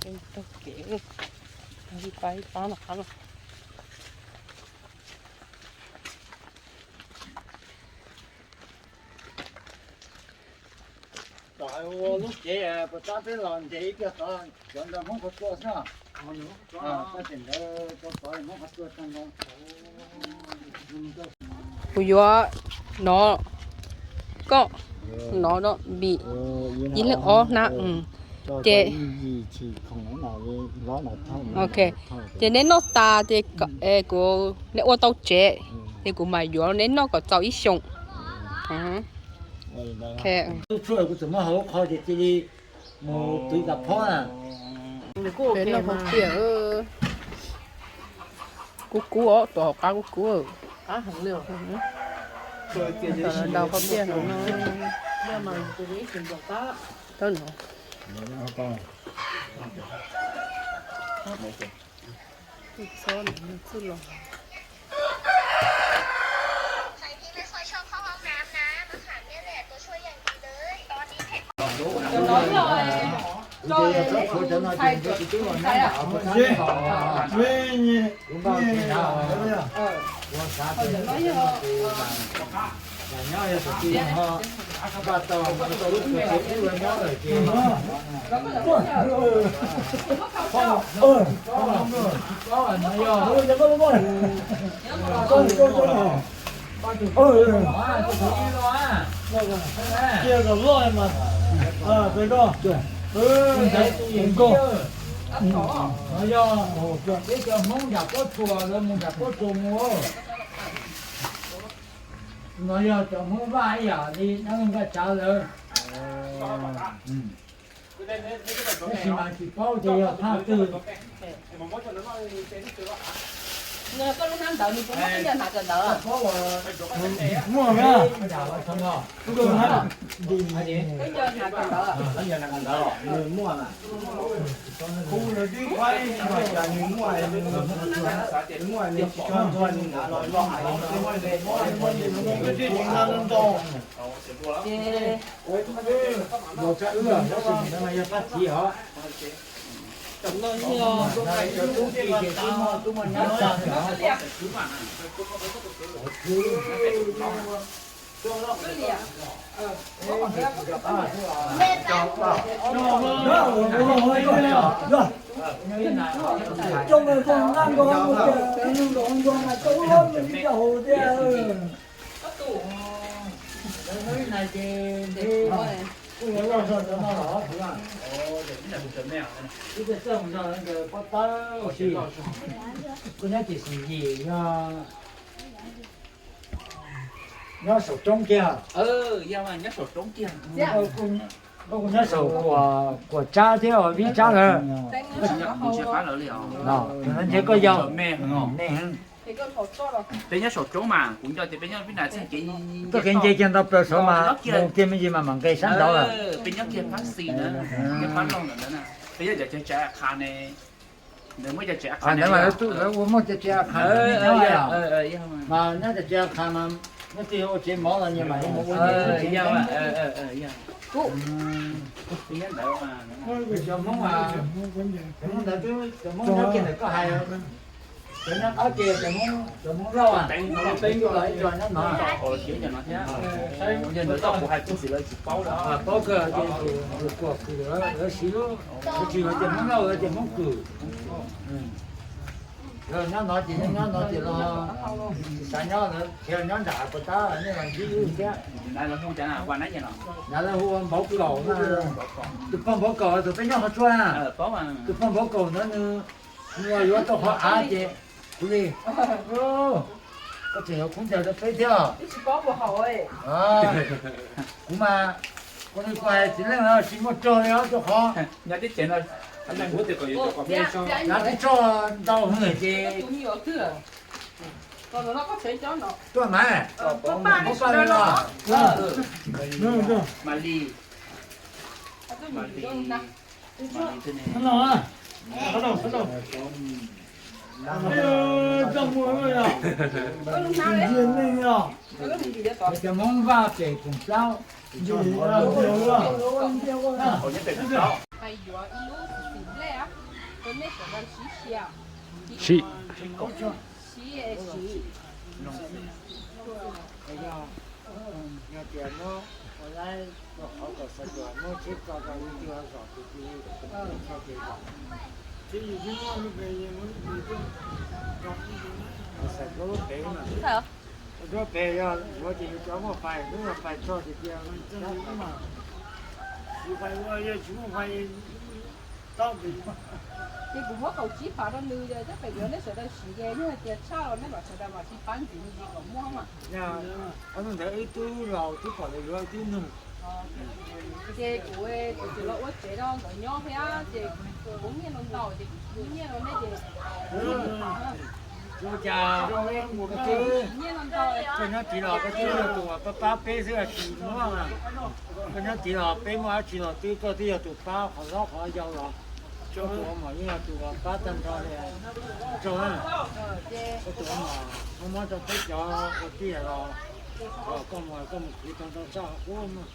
Taug kev, taug ib pab ib pab los qab los. Tom lub tsev puas tab peb los nres ib pliag tod cov nrog Hmoob qhov tsua xwb. Txog tseem ntawd rau tod Hmoob qhov tsua tag nrho. Kuv yuav nov koj nov vim ib leeg ob hnab ces ok, ces neb noj tas ces kuv, neb ua tau tsev ces kuv mam yuav neb noj kom txaus ib xyoos. Tshuaj kuv txawm muab hau qho ces cia li mus twv tas phob na. Noj hauv tiag, kub kub os, tuav hauv qab kub kub. Daus hauv tiag no. Cia kom loj mas, peb koj, peb koj. No yog peb cov Hmoob nram pob tsuas lawv mus nram pob tsuas mus. No yog cov Hmoob Vaj ib yam li dab laug Nkaj Tsav lawm. Tab sis mas tsis paub tias yog thaj twg. Muaj, muaj. Los tsa wb, tab sis ntawd mas yog pab txiv os. Cov tub ki ces tub muaj, tub muaj nyab tsa os. Coob, coob, coob, coob, coob, coob, coob. Nyob saum roob kiag. Koj kuj nyob saum Kuam Tsab thiab Vib Tsab lawm. Ntshe koj yog me heev. Peb nyob saum roob mas kuv nco tias peb nyob Vib Nais txheej kev, txoj kev nce kiag ntau plaws saud mas mus kiag me ntsis mas mam nqes sab nraud lawm. Peb nyob kiag phab xis na, kiag phab loog ntawm ntawd na. Peb nyob cov tsev, tsev a qha ne, ntawd muaj cov tsev a qha ne, lawv ua muaj cov tsev a qha ne, mas nyob cov tsev a qha mas nyob twg ua tsev mov los nyias mam li mus ua. Cov Hmoob, cov Hmoob ntawd, cov Hmoob nyob kiag ntawm koj hais, cov nyob qab ke, cov Hmoob Lauj, los ib co nyob no. Yog ntawd kuv hais kuv txiv lawv tsis paub, paub kawg ces kuam kwm lawv siv lub, kuv tsis hais tias Hmoob Lauj, lawv tias Hmoob Kwm. Nyob no ces nyob no ces los tsis xav nyob, khiav nyob nram puas tab nej los ntsib wb thiab. Nrad lawv hu ua Npauv Kaum na. Tus pog Npauv Kaum tus peb nyob qhov tsua na. Tus pog Npauv Kaum ntawd nws, nws yuav tau qhov av ces kuv li, koj tseem yuav khaub ncaws rau peb thiab. Kuv mas, kuv li kuv hais txiv neej tsis muaj rog li os rau qhov av twb tsoj ntau hwj ces tuaj mas, pab li los. Mas li, mas li, mas li twg ne? Cov Hmoob Vaj pem Koom Plaub. Hais yuav ib lub xim nplej. Siv, siv, siv. Yog tias muab ua laib rau qhov kom xav tias muab tsheb tso rau lub twg zom tus twg, tso ces zom. Xav lub pem mas, lub pem yog yuav ces yus cov muaj fais, lub yog fais tso ces cia. Ces kuv muab kaum tsib phav rau nws, coj pem yuav nej sawv daws siv, ces yog hais tias tshaj los nej mam sawv daws mam li pab ntxiv mus kom muaj mas. Ob hnub ntawd wb twb laus twb pom lawv yuav wb twb nug. Ces kuv, kuv tsis los ua tsev rau nkawd nyob thiab ces kuv nyiaj no ntau ces kuv nyiaj no nej ces ua cas koj nyob tid los koj twb yog tus pab pab peb xwb tsis muab. Koj nyob tid los peb muaj dab tsi los twb koj twb yog tus pab qhov zaub qhov yau los, koj tus ua mom yeej yog tus pab tag nrho li. Rau na, koj tus ua mom muab muab rau peb cov ua tij los, koj mus koj mus khwv tau ntau tshaj qhov qub mas.